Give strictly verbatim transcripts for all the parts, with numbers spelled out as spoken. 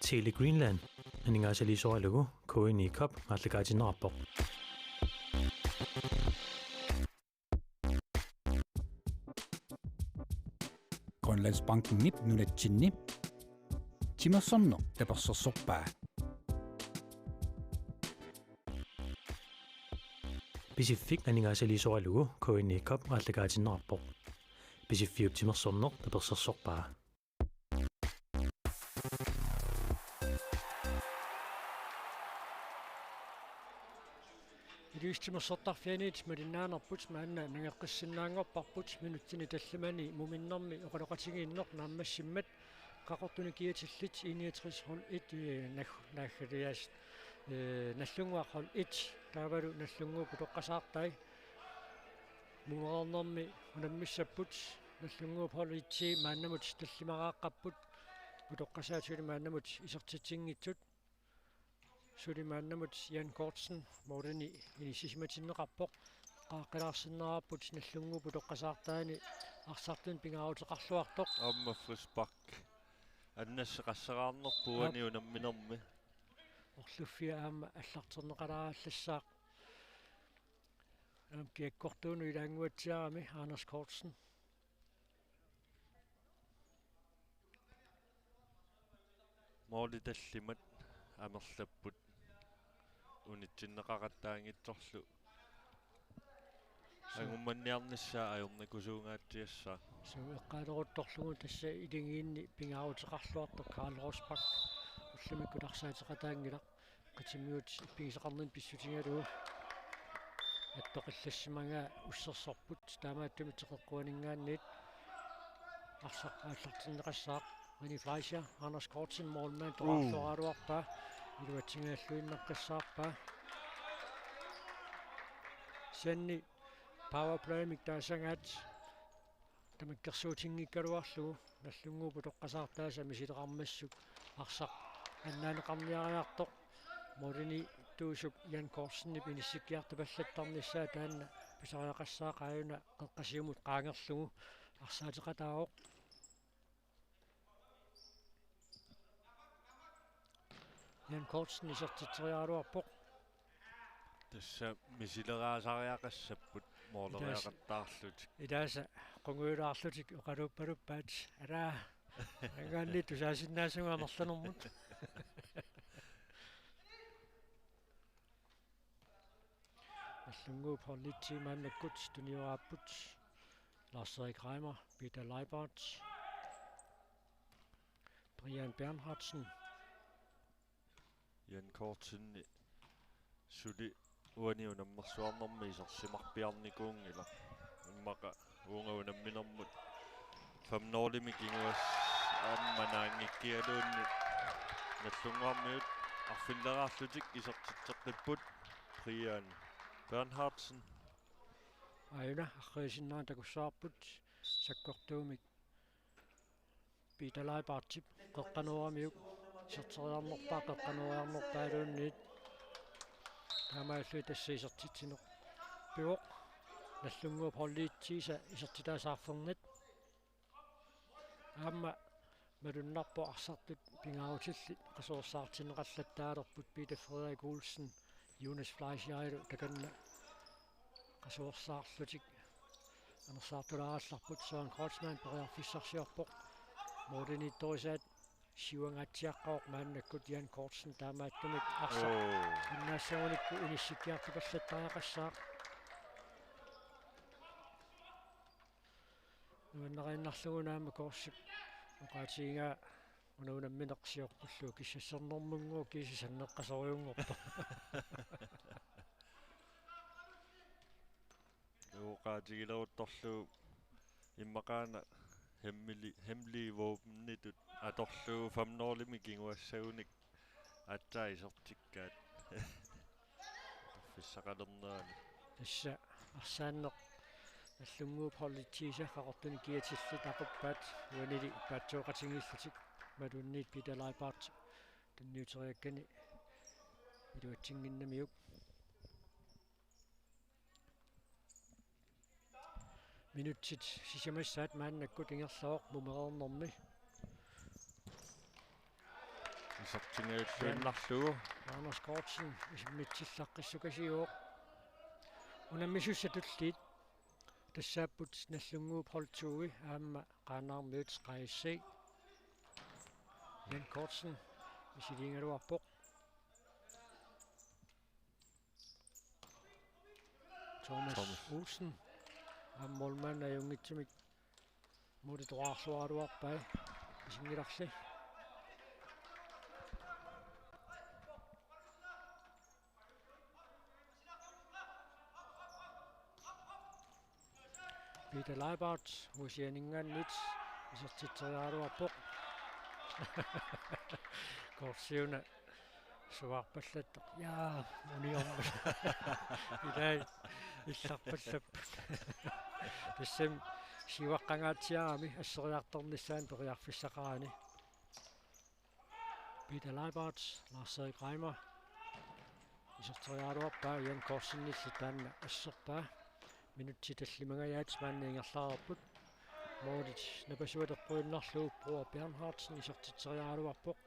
Tele Greenland aningaasaliisoralugu K N I Cup aallakaatinneqarpoq. Grønlandsbankenip nunatsinni timersorneq tapersersorpaa. Pisiffik aningaasaliisoralugu K N I Cup aallakaatinneqarpoq. Pisiffiup timersorneq tapersersorpaa. Ilulissat timersortarfianit malinnaanerput maanna nangeqqissinnaanngorparput minutsini tallimani muminnermi oqaloqatigiinneq naammassimmat Qaqortunik kiatillit I niogtres hold et, øh, Nag-, Nagelias, øh, Nagdlunguaq hold et, taavalu Nagdlunguup utoqqasaartai mumereernermi unammissapput, Nagdlunguup hold et maannamut tallimaraaqqapput, utoqqasaat suli maannamut isertitsinngitsut. Suli maannamut Jan Kortsen målini inissisimatinneqarpoq. Qaaqqilaarsinnaavarput Nagdlunguup utoqqasaartaani arsartuni pingaaruteqarluartoq. Aamma frispark. Annasseqassaraarnerput uani unamminermi. Orluffia aamma allarterneqalaagallassaaq. Aamma kiakkortuunut ilaannguatsiarami Anders Kortsen. Måli tallimat amerlapput unitsinneqaqattaanngitsorlu. Angummanniarnissaa ajornakusuungaatsiassaaq. Suu eqqaaleruttorlugu tassa iligiinni pingaaruteqarluartoq Karl Rosbach ullumikkut arsaateqataanngilaq. Qitimiut ippigisaqarninni pissutigalugu attoqillassimagaa ussersorput taamaattumik teqeqquaninngaanniit arsaq aallartinneqassaaq. René Fleischer, Anders Kortsen målmand toqqarluaraluarpaa. Iluatsinngilluinnaqqissaarpaa. Sanni powerplaymik taasagaat tamakkersuutinngikkaluarlugu Nagdlunguup utoqqasaartaasa misileqarmassuk arsaq annaaneqarniariartoq. Målini tuusup Jan Kortsenip inissikkiartupallattarnissaa taanna pisariaqassaaq aajuna qeqqasiumut qaangerlugu arsaateqataavoq. Jan Kortsen isertitseriaraluarpoq. Tassa misileraasariaqassapput måleriaqattaarlutik. Ilaasa qungujulaarlutik oqaluuppaluppaat. Alaa. Angaanni tusaasinnaasunga amerlanermut. Nagdlunguup hold et maannakkut tunioraapput. Lars Erik Reimer, Peter Leibert, Brian Bernhardsen. Jan Kortsen suli uani unammersuarnermi isersimarpiarnikuunngilaq. Immaqa uunga unamminermut fem nul-imik kinguassat aamma naanngikkigaluunniit Nagdlunguarmiut arfilleraarlutik isertitseqqipput. Brian Bernhardsen. Aajuna arriisinnaanngilaq takussavarput sakkortuumik Peter Leibertip qeqqanooramiuk iserteriarnerpaa qeqqanooriarnerpaaluunniit. Taamaalilluni tassa isertitsineq pivoq. Nagdlunguup hold et-iisa isertitaasa arfernat. Aamma malunnarpoq arsartut pingaarutillit qasuersaartinneqallattaalerput Peter Frederik Olsen, Jonas Fleischerilu takanna qasuersaarlutik anersaartulaarallarput. Søren Kreutzmann periarfissarsiorpoq. Målimiittorisaat siuangaatsiaqqavoq maannakkut Jan Kortsen taamaattumik arsaq Oo. Annaassagunikkut inissikkiartupallattariaqassaaq. Nuannariinnarlugu aamma Kortsip oqaatigigaa una unammineq siorpullu kissassernermunngooq kiisa sanneqqasorujunngorpoq. Oqaatigileruttorlugu immaqaana hemmeli-, hemmelige våbenitut atorlugu fem nul-imi kinguassagunik aatsaat isertikkaat. Atorfissaqalernerani. Tassa arsaanneq Nagdlunguup hold et-iisa Qaqortunik kiatillit aquppaat uanili paatsooqatigiillutik imaluunniit Peter Leibert tunniuteriakkani iluatsinnginnamiuk. Minutsit sisamassaat maannakkut ingerlavoq mumereernermi. Isertingajalluinnarlugu. Anders Kortsen isimmitsillaqqissukasiuvoq. Unammisussat tulliit tassaapput Nagdlunguup hold to-i aamma Qaanaarmiut Q S C. Jan Kortsen misiliigaluarpoq. Thomas Thomas. Olsen. Aamma målmand ajunngitsumik. Muuli toraarsuaraluarpai. Isinngilarli. Peter Leibert, uasianinngaanniit isertitseriaraluarpoq. Korsiuna suaarpallattoq. Jaa, uniormat. Ilai illarpallapput. Tassami siuaqqangaatsiarami asseriartornissaanut periarfissaqarani. Peter Leibert, Lars Erik Reimer. Iserteriaraluarpaa Jan Kortsenillu taanna asserpaa. Minutsit tallimangajaat maanna ingerlareerput. Målit napasuat eqquinnarlugu Bror Bernhardsen isertitseriaraluarpoq.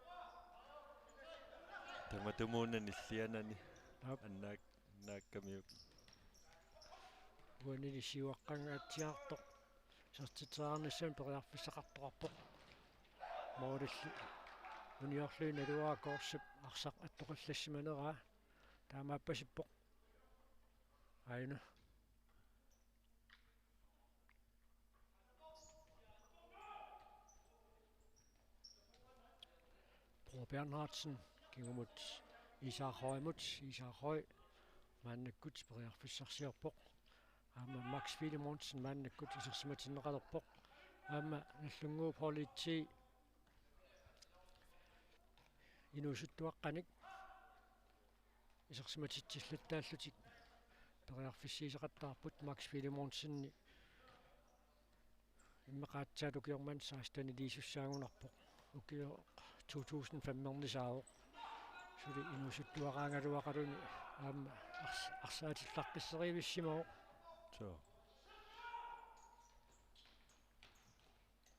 Tamatumuuna nillianani. Aap. Annaak-, annaakkamiuk. Uanili siuaqqangaatsiartoq. Isertitseriarnissamut periarfissaqartoqarpoq. Målillu uniorlugit naluara Korsup arsaq attoqillassimaneraa. Taamaappasippoq. Aina. Bror Bernhardsen kingumut Isak Højmut, Isak Høj maannakkut periarfissarsiorpoq. Aamma Max Filemonsen maannakkut isersimatinneqalerpoq. Aamma Nagdlunguup hold et-i inuusuttuaqqanik isersimatitsillattaallutik periarfissiisaqattaarput. Max Filemonsen immaqa aatsaat ukioq manna seksten iliisussaagunarpoq. Ukioq to tusind fem-ernisaavoq. Suli inuusuttuaraagaluaqaluni aamma ars-, arsaatillaqqisserivissimavoq. Suu.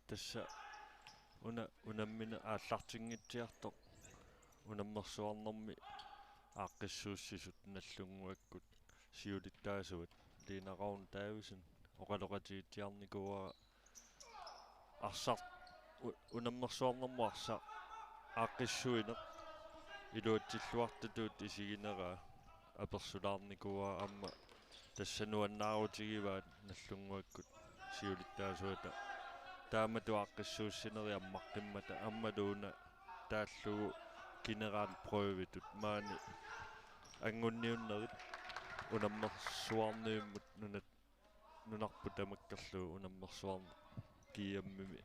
Tassa una-, unammine-, aallartinngitsiartoq unammersuarnermi aaqqissuussisut Nagdlunguakkut siulittaasuat Lina Ravn Davidsen oqaloqatigitsiarnikuuara arsaq u-, unammersuarnermut arsaq aaqqissuineq iluatsilluartutut isigineraa apersulaarnikuuara aamma tassa nuannaarutigivaat Nagdlunguakkut siulittaasuata taamatut aaqqissuussinerit ammaqqimmata aammalu una taallugu generalprøvetut maani angunniunnerit unammersuarnivimmut nunat-, nunarput tamakkerlugu unammersuarneq G M-imi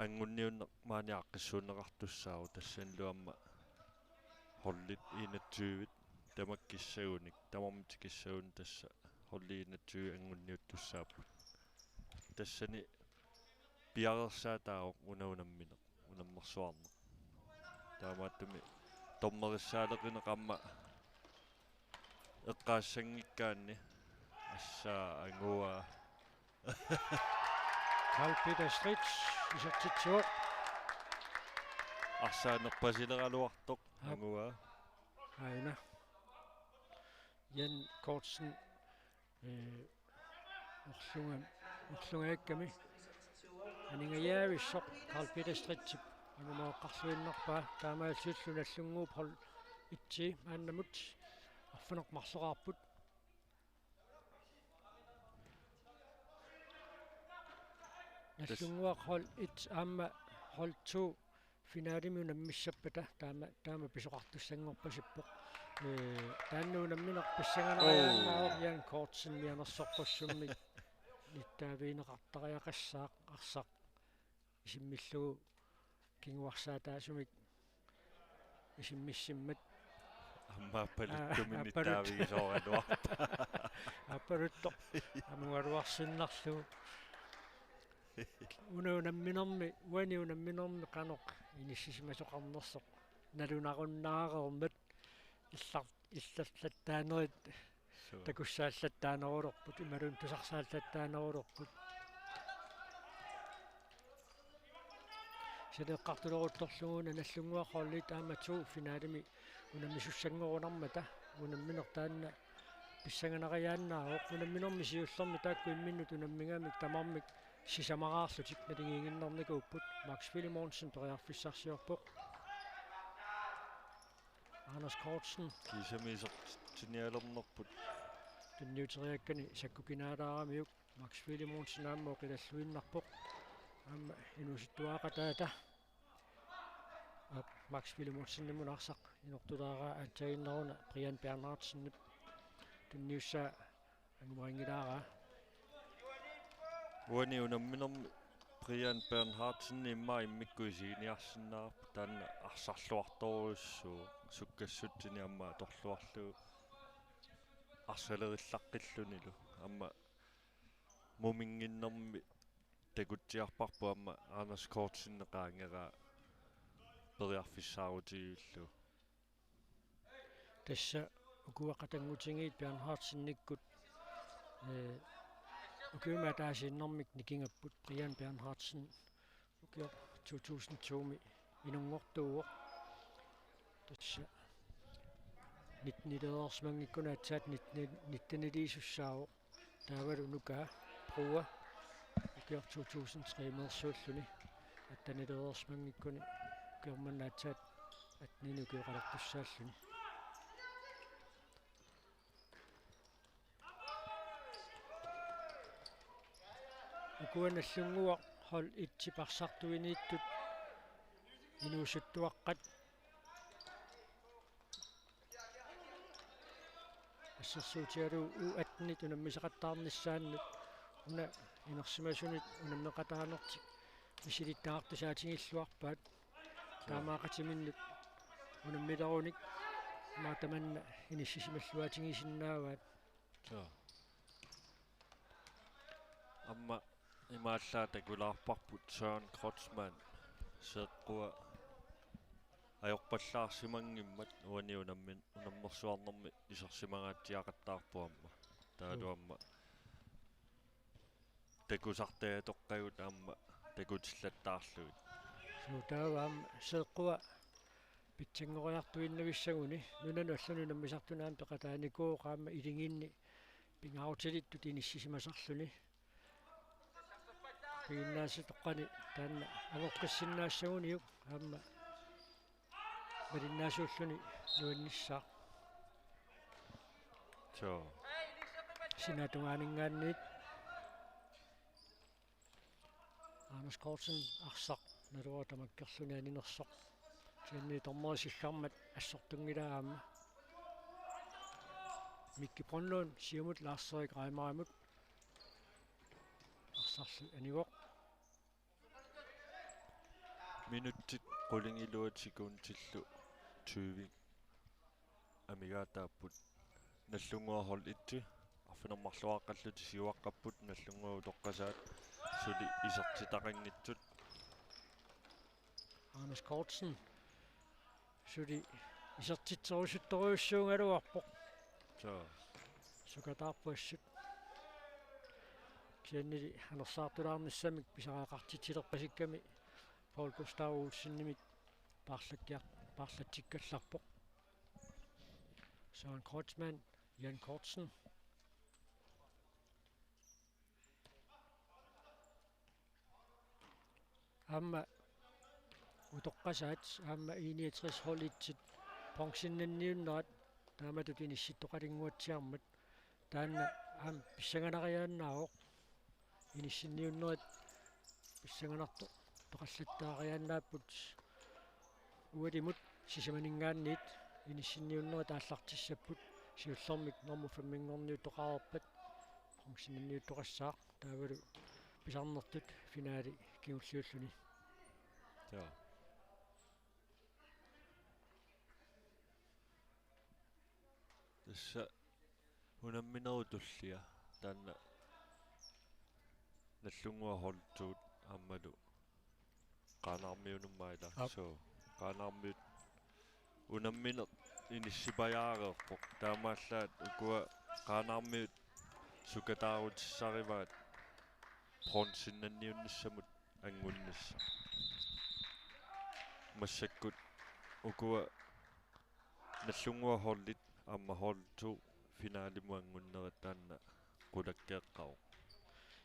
angunniunneq maani aaqqissuunneqartussaavoq tassanilu aamma holdit enogtyve tamakku kissagunik, tamarmik kissagunik tassa holdit enogtyve angunniuttussaapput. Tassani piareersaataavoq una unammineq, unammersuarneq. Taamaattumik dommerissaaleqineq aamma eqqaassanngikkaanni assaa angua. Carl Peter Stritz isertitsivoq. Arsaanerpasileraluartoq. Aap. Angua. Aina. Jan Kortsen, eh, orlunga-, orlungaakkami aningajaavissoq Carl Peter Stritzip angumeeqqarluinnarpaa. Taamaalillutillu Nagdlunguup hold et-i maannamut arfineq-marloraarput. Nagdlunguaq hold et aamma hold to finalemi unammissappata taama, taama pisoqartussanngorpasippoq. Ee, taanna unammineq pissanganariaannaavoq. Oo. Jan Kortsen mianersoqqussummik nittaavigineqartariaqassaaq arsaq isimmillugu kinguarsaataasumik isimmissimmat. Aamma aappaluttumik. Aa, aappalut-, nittaavigisooraluarpaa. Aappaluttoq amugaluarsinnarlugu. Una unamminermi, uani unamminermi qanoq inissisimasoqarnersoq nalunarunnaareermat illar-, illallattaanerit. Suu. Takussaallattaanerulerput, imaluunniit tusarsaallattaanerulerput. Saleqqartuleruttorlugu Nallunnguaq holdit aamma to finalemi unammisussanngorunarmata, unammineq taanna pissanganariaannaavoq. Unamminermi siullermi taakku imminnut unammigamik tamarmik sisamaraarlutik naligiiginnarnikuupput. Max Filemonsen periarfissarsiorpoq. Anders Kortsen. Kiisami isertitsinialernerput. Tunniuteriakkani sakkukinaalaaramiuk. Max Filemonsen aamma oqilalluinnarpoq. Aamma inuusuttuaqataata. Aap, Max Filemonsenimut arsaq inortulaaraa aatsaannguaq una Brian Bernhardsenip tunniussaa angumerinngilaaraa. Uani unamminermi Brian Bernhardsen immaqa immikkut isiginiarsinnaavarput, taanna arsarluartorujussuuvoq, sukkassutsini aamma atorluarlugu arsalerillaqqillunilu. Aamma muminnginnermi takutsiarparput aamma Anders Kortsenip qaangeraa periarfissaarutigivillugu. Tassa ukua qatanngutigiit Bernhardsenikkut, ee, ukiumi ataasiinnarmik nikingapput. Brian Bernhardsen ukioq to tusind to-mi inunngortuuvoq. Tassa nitten-ileereersimanngikkunik aatsaat nitten-, nitten-iliisussaavoq. Taavalu nukaa Brua ukioq to tusind tre-meersuulluni, atten-ileereersimanngikkunik ukioq manna aatsaat atten-inik ukioqalertussaalluni. Ukua Nallunnguaq hold et-ip arsartuiniittut inuusuttuaqqat assersuutigalugu U atten-it unammisaqattaarnissaannut una inersimasunit unammeqataanertik misilittagartusaatigilluarpaat. Joo. Taamaaqatiminnut unammilerunik maani tamanna inissisimalluaatigisinnaavaat. Joo. Aamma imaallaat takulaarparput Søren Kreutzmann seeqqua ajorpallaarsimanngimmat uani unammin-, unammersuarnermi isersimangaatsiaqattaarpoq aamma. Taavalu Mm. aamma takusartaatoqqagut aamma takutillattaarlugit. Suu, taava aamma seeqqua pitsanngoriartuinnavissaguni nunanut allanut unammisartunut aamma peqataanikuuvoq aamma iligiinni pingaarutilittut inissisimasarluni. Piginnaasatoqqani taanna angoqqissinnaassaguniuk aamma malinnaasuulluni nuannissaaq. Joo. Sinaatungaaninngaanniit Anders Kortsen arsaq naluara tamakkerluni aninersoq. Kisianni dommerit siggarmat assortunngilaa aamma. Mikki Brønlund siumut Lars-Erik Reimerimut. Arsarlu anivoq. Minutsit qulingiluat sekundillu tyve amigaataapput. Nallunnguaq hold et arfineq-marluaqqallutik siuaqqapput, Nallunnguaq Utoqqasaat suli isertitaqanngitsut. Anders Kortsen suli isertitserusuttorujussuugaluarpoq. Joo. Sukataarput assut. Kisiannili anersaartulaarnissamik pisariaqartitsilerpasikkami Paul Gustav Olsenimit paarlakkiar-, paarlatsikkallarpoq. Søren Kreutzmann, Jan Kortsen. Aamma Utoqqasaat aamma I niogtres hold et-it bronzennanniunnerat taamatut inissittoqalinnguatsiarmat, taanna aamma pissanganariaannaavoq. Inissinniunnerit pissanganartoqallattaariaannaapput. Ualimut sisamaninngaanniit inissinniunnerit aallartissapput, siullermik normu femminngorniuttoqareerpat bronzennanniuttoqassaaq, taavalu pisarnertut finale kingulliulluni. Joo. Tassa unamminerup tullia taanna Nallunnguaq hold to-t aammalu Qaanaarmiunut maani ilaa. Aap. Suu, Qaanaarmiut unammineq inissipajaareerpoq. Taamaallaat ukua Qaanaarmiut sukataarutissarivaat bronzennanniunnissamut anngunnissaq. Massakkut ukua Nagdlunguaq holdit aamma hold to finalimut anngunnerat taanna qulakkeeqqavoq.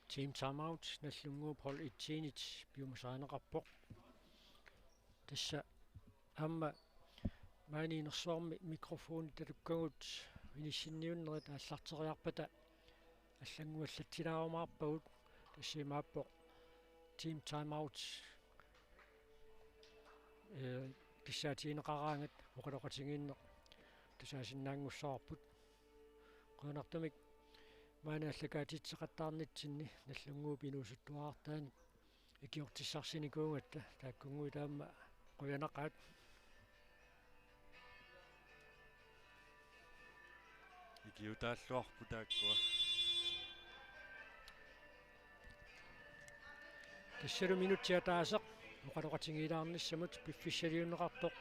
Team timeout Nagdlunguup hold et-init piumasarineqarpoq. Tassa aamma maani inersuarmi mikrofoni talukkagut inissinniunnerit aallarteriarpata allannguallatsilaarumaarpagut, tassa imaappoq team timeout, ee, kissaatigineqaraangat oqaloqatigiinneq tusaasinnaanngussavarput. Qujanartumik maani aallakaatitseqattaarnitsinni Nagdlunguup inuusuttuarartaani ikiortissarsinikuugatta, taakkunnguit aamma qujanaqaat. Ikiutaalluarput taakkua. Tassalu minutsit ataaseq oqaloqatigiilaarnissamut piffissaliunneqartoq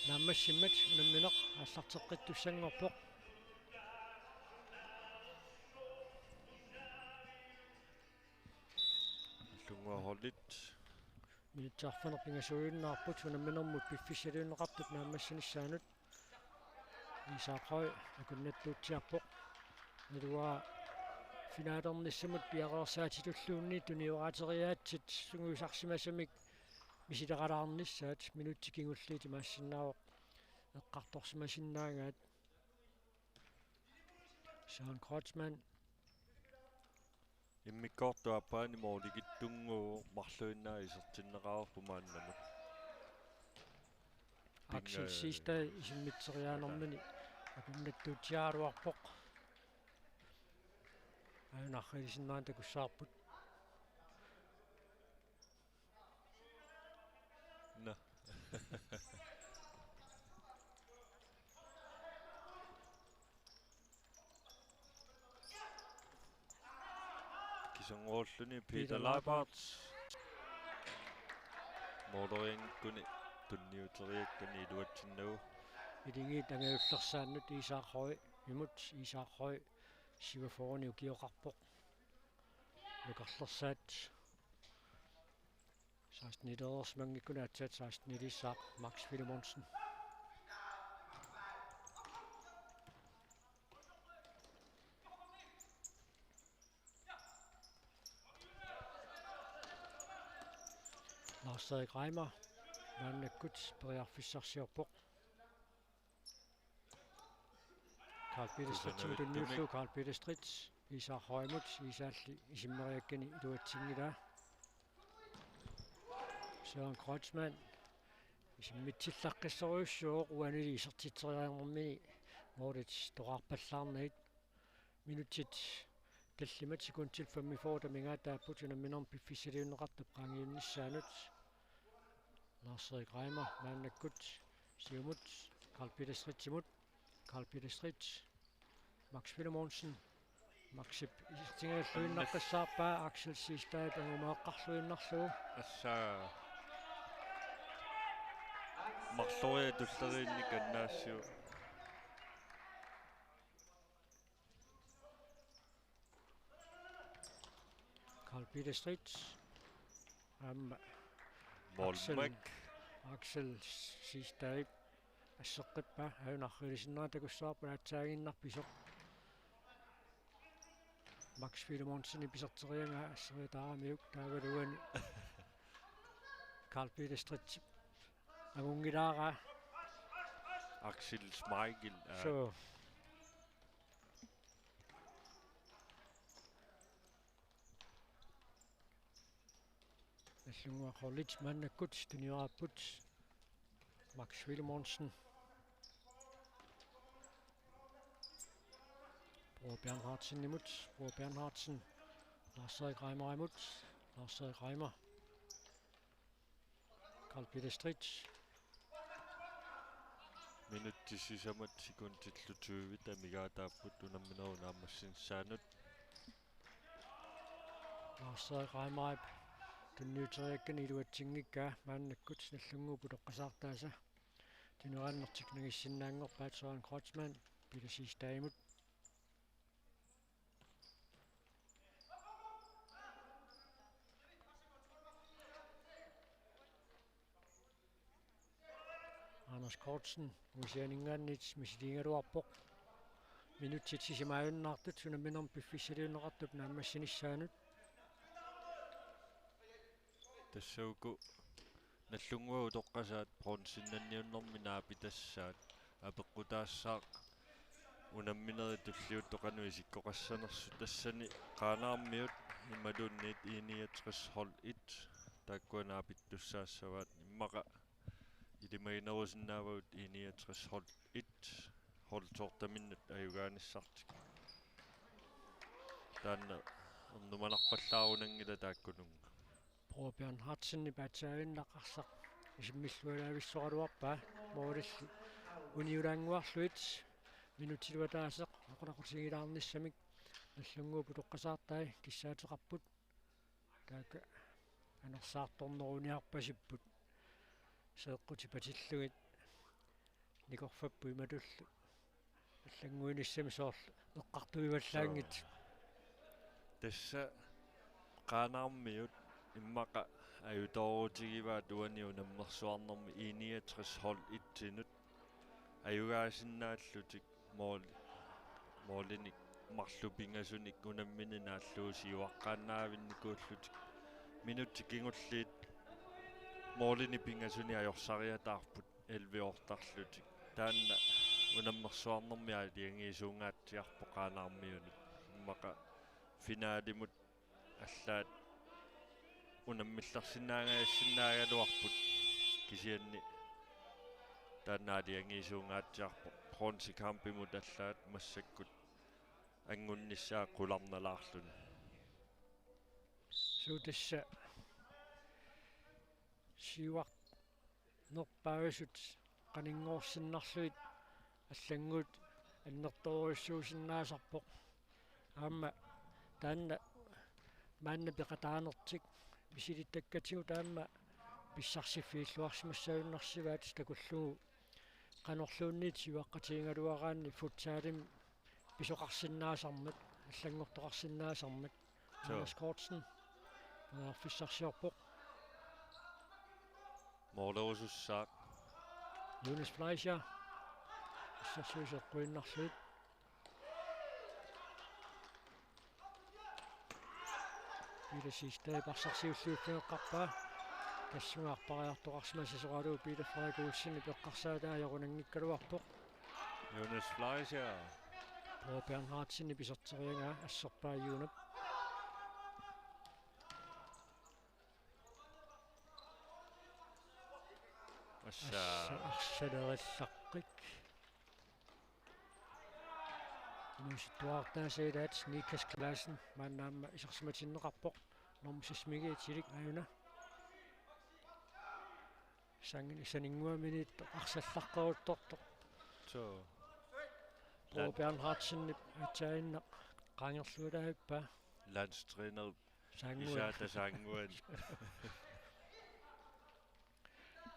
naammassimmat unammineq aallarteqqittussanngorpoq. Nagdlunguaq holdit. Minutsit arfineq-pingasuujunnaarput unamminermut piffissaliunneqartup naammassinissaanut. Isak Høy akunnattuutsiarpoq. Naluara finalernissamut piareersaatitulluunniit tunioraateriaatsit sungiusarsimasamik misileralaarnissaat minutsit kingulliit imaassinnaavoq eqqartorsimasinnaagaat. Søren Kreutzmann. Immikkoortup aappaani målikittunnguuvoq, marluinnaat isertinneqarpoq maannamut. Axel Siegstad isimmitseriaanermini akunnattuutsiaraluarpoq. Aajuna arriilisinnaanngilaq takussavarput. Nå. Kisianni Peter Peter Leibert. Leibert. Målerianngikkuni tunniuteriakkani iluatsinnagu. Ilingiit angajullersaannut Isak Høy, imut Isak Høy, syvogfyrre ukioqarpoq. Nukarlersaat. Seksten-ilereersimanngikkunik aatsaat seksten-ilissaaq Max Filemonsen. Lars-Erik Reimer maannakkut periarfissarsiorpoq. Karl Peter Stridtimut tunniullugu. Karl Peter Stridt, Isak Høymut, Isaalli isimmeriakkani iluatsinngilaa. Søren Kreutzmann isimmitsillaqqissorujussuuvoq, uanili isertitseriarnermini målit toqqarpallaarnagit. Minutsit tallimat sekundit femogfyrre amigaataapput unamminermi piffissaliunneqartup qaangiunnissaanut. Lars-Erik Reimer maannakkut siumut Karl Peter Stridtimut. Karl Peter Stridt. Max Filemonsen. Maxip isertingajalluinnaqqissaarpaa, Axel Siegstad angumeeqqarluinnarlugu. Assa. Marloriarlutik tulleriinnik annaassiuk. Karl Peter Stridt. Aamma Axel, Målmæk. Axel Siegstad. Asseqqippaa, aajuna arriilisinnaanngilaq takussavarput, aatsaaginnarpoq pisoq. Max Filemonsenip iserteriaraa asseriataaramiuk taavalu uani Karl Peter Stridtip angunngilaaraa. Axel Schmeichel, aa. So. Nagdlunguaq holdit maannakkut tuniorapput. Max Filemonsen. Bror Bernhardsenimut. Bror Bernhardsen. Lars-Erik Reimerimut. Lars-Erik Reimer. Karl Peter Stridt. Minutsit sisamat sekundillu tyve amigaataapput unamminerup naammassinissaanut. Lars-Erik Reimerip tunniuteriakkani iluatsinngikkaa maannakkut Nagdlunguup utoqqasaartaasa. Tunioraannertik nangissinnaanngorpaat Søren Kreutzmann, Peter Siegstadimut. Anders Kortsen, Aasianninngaanniit misiliigaluarpoq. Minutsit sisamajunnaartut unamminermi piffissaliunneqartup naammassinissaanut. Tassa uku Nagdlunguaq utoqqasaat bronzennanniunnermi naapitassaat apeqqutaassaaq unamminerit tulliuttut qanoq isikkoqassanersut. Tassani Qaanaarmiut imaluunniit I niogtres hold et taakkua naapittussaassavaat, immaqa ilimaginerusinnaavagut I niogtres hold et hold to-minnut ajugaanissartik. Taanna ernumanarpallaarunanngilaq taakkununnga. Bror Bernhardsen ipaatsaavinnaq arsaq isimmillualaavissoraluarpaa, målillu uniulaannguarluit minutsillu ataaseq oqaloqatigilaarnissamik Nagdlunguup utoqqasaartai kissaateqarput. Taakku anersaartorneruniarpasipput. Seeqqutit patillugit nikorfapput imatullu allannguinissami soorlu eqqartuivallaanngitsut. Tassa Qaanaarmiut immaqa ajutoorutigivaat uani unammersuarnermi I niogtres hold et-inut ajugaasinnaallutik mål-, målinik marluk pingasunik unammineq naallugu siuaqqaannaavinnikuullutik. Minutsit kingulliit målinik pingasunik ajorsariataarput elleve-ortarlutik. Taanna unammersuarnermi aalajangiisuungaatsiarpoq Qaanaarmiunut. Immaqa finalimut allaat unammillersinnaangajassinnaagaluarput, kisianni taanna aalajangiisuungaatsiarpoq bronzekampimut allaat massakkut anngunnissaa qularnalaarluni. Suu, tassa siuar- nerpaasut qaninngorsinnarlugit allannguut annertoorujussuusinnaasarpoq. Aamma taanna maanna peqataanertik misilittakkatigut aamma pissarsiffiilluarsimassagunarsivaat takullugu qanorluunniit siuaqqatigigaluaraanni futsalimi pisoqarsinnaasarmat, allanngortoqarsinnaasarmat. Suu. Anders Kortsen periarfissarsiorpoq. Målerusussaaq. Jonas Fleischer. Assersuisoqquinnarlugu. Peter Siegstad parsarsiulliuffigeqqarpaa. Tassunga arpariartoqarsimasoralugu Peter Frederik Olsen eqqarsaataa ajorunanngikkaluarpoq. Jonas Fleischer. Paul Bernhardsen piserteriagaa asserpaa Junap. Assa. Assa arsalerillaqqik. Inuusuttuartaasa ilaat Nikas Clausen maanna aamma isersimatinneqarpoq. Normu sismigi tilik ajuna. Sangin isaninnguaminiit arsallaqqeruttortoq. Suu. Paul Bernhardsenip aatsaannaq qaangerluilaavippaa. Landstræner. Saannguan. Isaata Saannguan.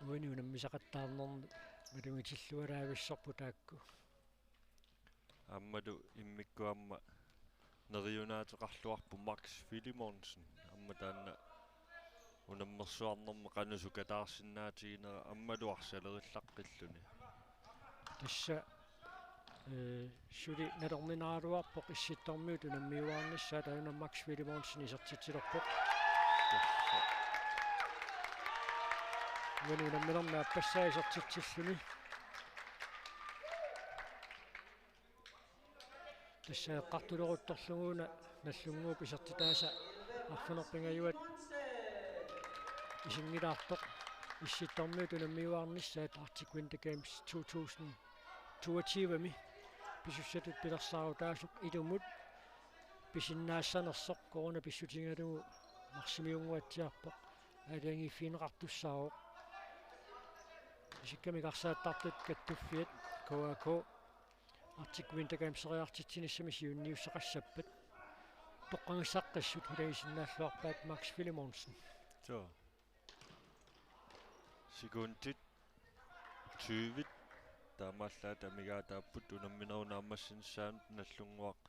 Uani unammisaqattaarnermi malugitillualaavissorput taakku. Aammalu immikkut aamma neriunaateqarluarpoq Max Filemonsen. Aamma taanna unammersuarnermi qanoq sukataarsinnaatiginera aammalu arsalerillaqqilluni. Tassa, eh, suli nalorninaraluarpoq Issittormiut unammiuaarnissaat, taanna Max Filemonsen isertitsilerpoq. Uani unamminermi aappassaa isertitsilluni. Tassa eqqartuleruttorlugu una Nagdlunguup isertitaasa arfineq-pingajuat isinngilaartoq. Issittormiut unammiuaarnissaat Arctic Winter Games to tusind toogtyve-mi pisussatut pilersaarutaasup ilumut pisinnaassanersoq corona pissutigalugu marsimiunnguatsiarpoq aalajangiiffigineqartussaavoq. Isikkamik arsaattartut kattuffiat K A K Arctic Winter Gameseriartitsinissami siunniussaqassappat toqqagassaqqissut ilagisinnaalluarpaat Max Filemonsen. Suu. Sekundit tyve. Taamaallaat amigaataapput unamminerup naammassinissaanut Nagdlunguaq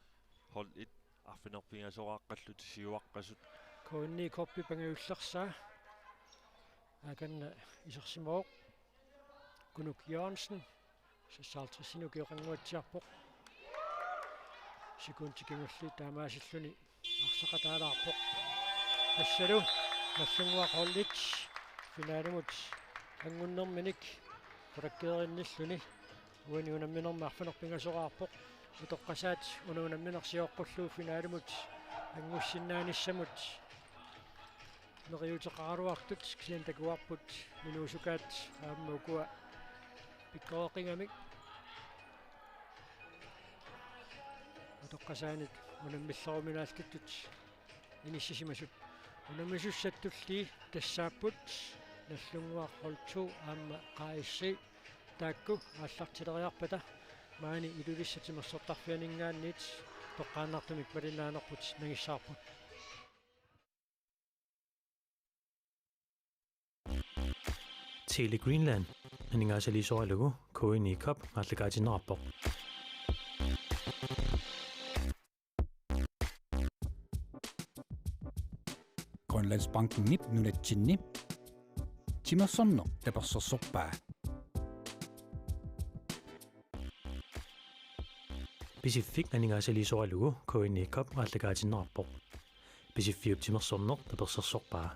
hold et arfineq-pingasoraaqqallutik siuaqqasut. K N I-kuppi pangajullersaa. Akanna isersimavoq. Kunuk Jørgensen, seksoghalvtredsinut ukioqannguatsiarpoq. Sekundi kingulliit taamaasilluni arsaqataalaarpoq. Tassalu Nagdlunguaq Holdit finalimut anngunnerminik qulakkeerinnilluni uani unamminermi arfineq-pingasoraarpoq. Utoqqasaat una unamminersioqqullugu finalimut anngussinnaanissamut neriuuteqaraluartut, kisianni takuarput Minuusukaat aamma ukua pikkoreqingamik utoqqasaanit unammilleruminaallutik inissisimasut. Unammisussatulli tassaapput Nagdlunguaq Hold to aamma Q S C, taakku aallartileriarpata maani Ilulissat timersortarfianinngaanniit toqqaannartumik malinnaanerput nangissavarput. Tele Greenland aningaasaliisoralugu K N I Cup aallakaatinneqarpoq. Grønlandsbankenip nunatsinni timersorneq tapersersorpaa. Pisiffik aningaasaliisoralugu K N I Cup aallakaatinneqarpoq. Pisiffiup timersorneq tapersersorpaa.